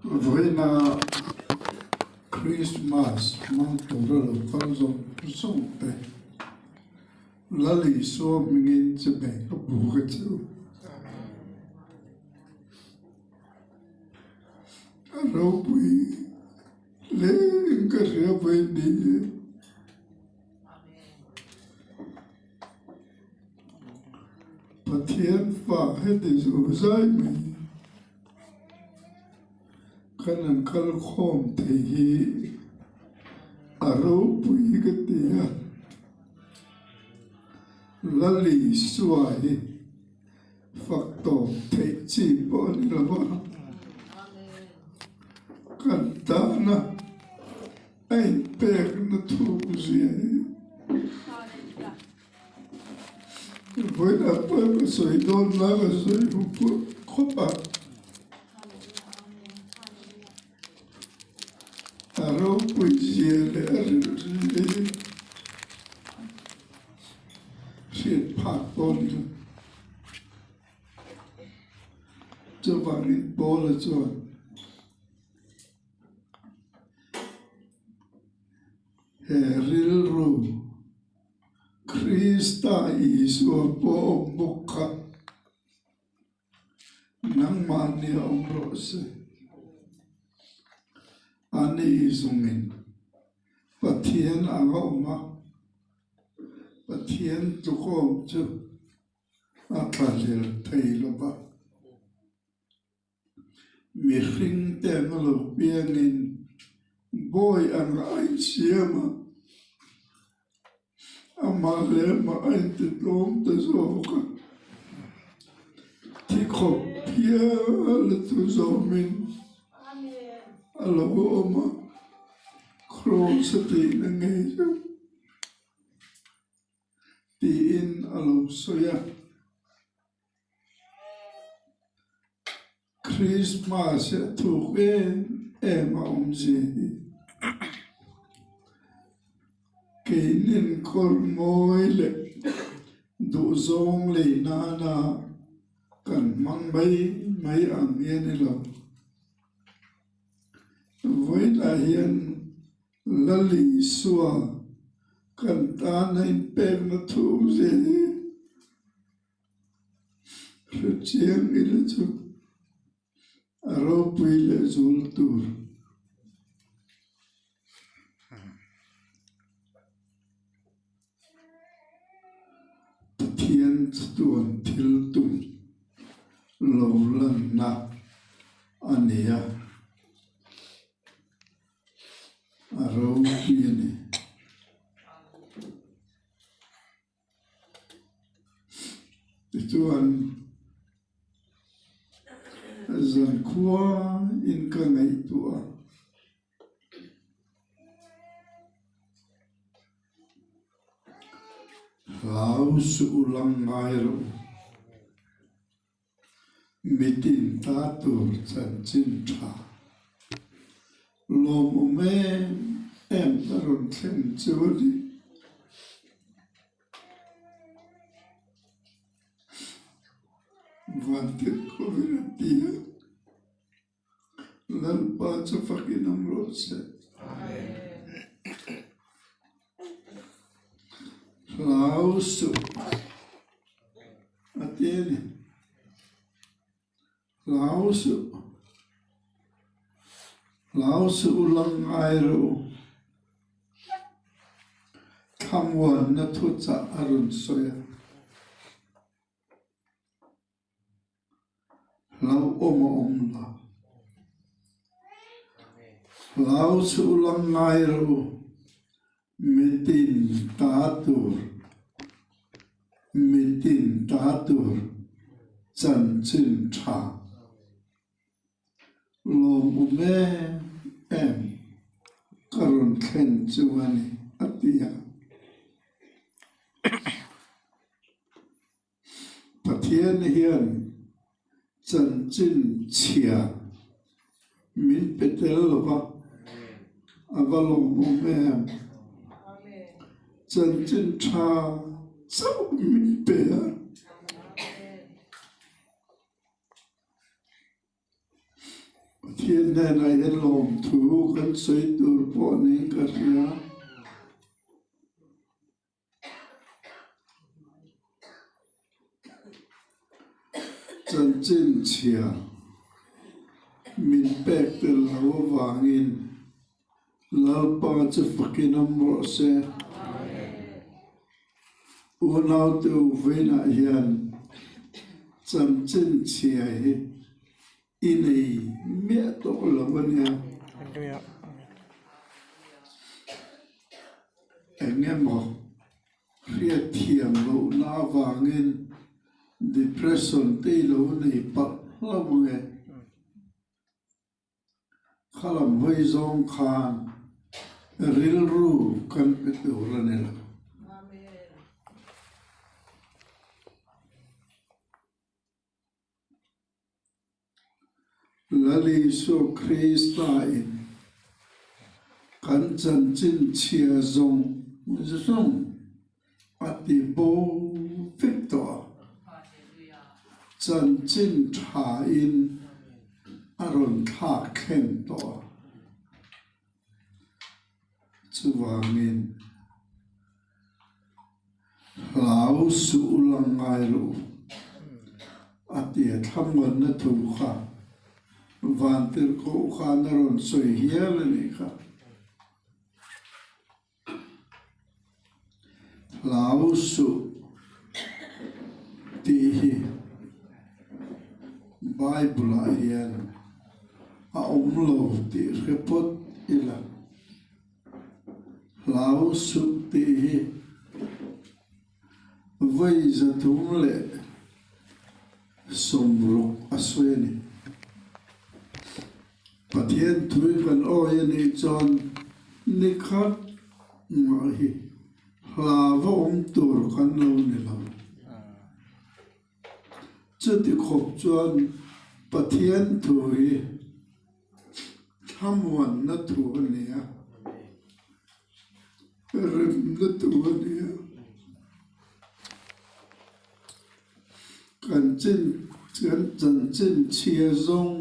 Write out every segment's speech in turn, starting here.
Vawiina Krismas hmang tura lo kal zawng zawng te Lal Isua hmingin chibai ka buk a che u. A ropui hle ka hria vawiin ni hi. Pathian fa heti zo zai mai kan han kal khawm thei hi a ropui ka ti a, Lal Isua hi fak tawp theih chi pawh a ni lo va, kan tana a inpekna thuk zia hi vawilah pawh ka sawi dawn la ka sawi hup khawp a, a ropui zia leh a rilru hi hriat phak pawh a ni lo. Chuvangin Paula chuan. He rilru Krista Isua pawh awm bawk kha nangmahni a awm rawh se. Ani zungin Pathian ang a awm a, Pathian tlukawm chu a thlahlel thei lo va. Mihring te ang lo piangin bawi ang a insiam a, amah leh amah a intitlawm ta zawk a. Thi khawp hial a chu zawmin a lo awm a, kraws a tihna ngei chu tiin a lo sawi a. Krismas a thuk em em a awmzia hi keinin kawr mawi leh duhzawng lei nana kan hmang mai mai ang hi a ni lo. Vawiinah hian Lal Isua kan tana inpekna thuk zia hi Hrechiang ila chu a ropui leh zul tur. Pathian chuan thil tum lo lanna a ni a, a ropui a ni. Tichuan, zankhua in ka ngaihtuah a. Hlau suh u lang ngai rawh u. Mitin ta tur chanchin tha lawmawm em em a rawn thlen chu a ni. Vantirh khawvel a ti a, Lalpa chu fakin awm rawh se. Hlau suh a ti a ni. Hlau suh, hlau suh u lang ngai rawh u. Thlamuanna thuchah a rawn sawi a. Hlauhawm a awm lo. Hlau suh u lang ngai rawh u. Mitin ta tur, mitin ta tur chanchin tha lawmawm em em ka rawn thlen chu a ni, a ti a. Pathian hian chanchin chhia min pe tel lo va, a va lawmawm em? Chanchin tha chauh min pe a. Pathian hnenah hian lawmthu kan sawi tur pawh niin ka hria. Chanchin chhia min pek tel lo avangin Lalpa chu fakin awm rawh se. Unaute u vawiinah hian chanchin chhia hi i nei miah tawh lo a nia. Eng emaw hriatthiam lohna avangin depression te i lo nei palh hlauh ang e. Kha lam hawi zawng khan rilru kan pe tur a ni lo. Lal Isua Krista in kan chanchin chhia zawng zawng a ti bo vek tawh a, chanchin tha in a rawn thlak thleng tawh a. Chuvangin hlau suh u lang ngai rawh u, a ti a. Thlamuanna thu kha Vantirhkoh khan a rawn sawi hial a nih kha. Hlau suh tih hi Bible-ah hian a awm lo tih hre phawt ila. Hlau suh tih hi vawi 360 a sawi a ni. Pathian thui kan awi a nih chuan ni khat mah hi hla va awm tur kan lo ni lo. Chuti khawp chuan Pathian thu hi thlamuanna thu a ni a, remna thu a ni a. Kan chin kan chanchin chhia zawng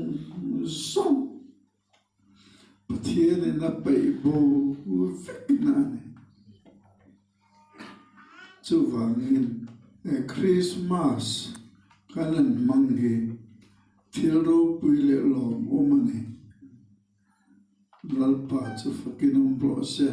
zawng Pathianin a peih bo vek na a ni. Chuvangin Krismas kan han hmang hi thil ropui leh lawmawm a ni. Lalpa chu fakin awm rawh se.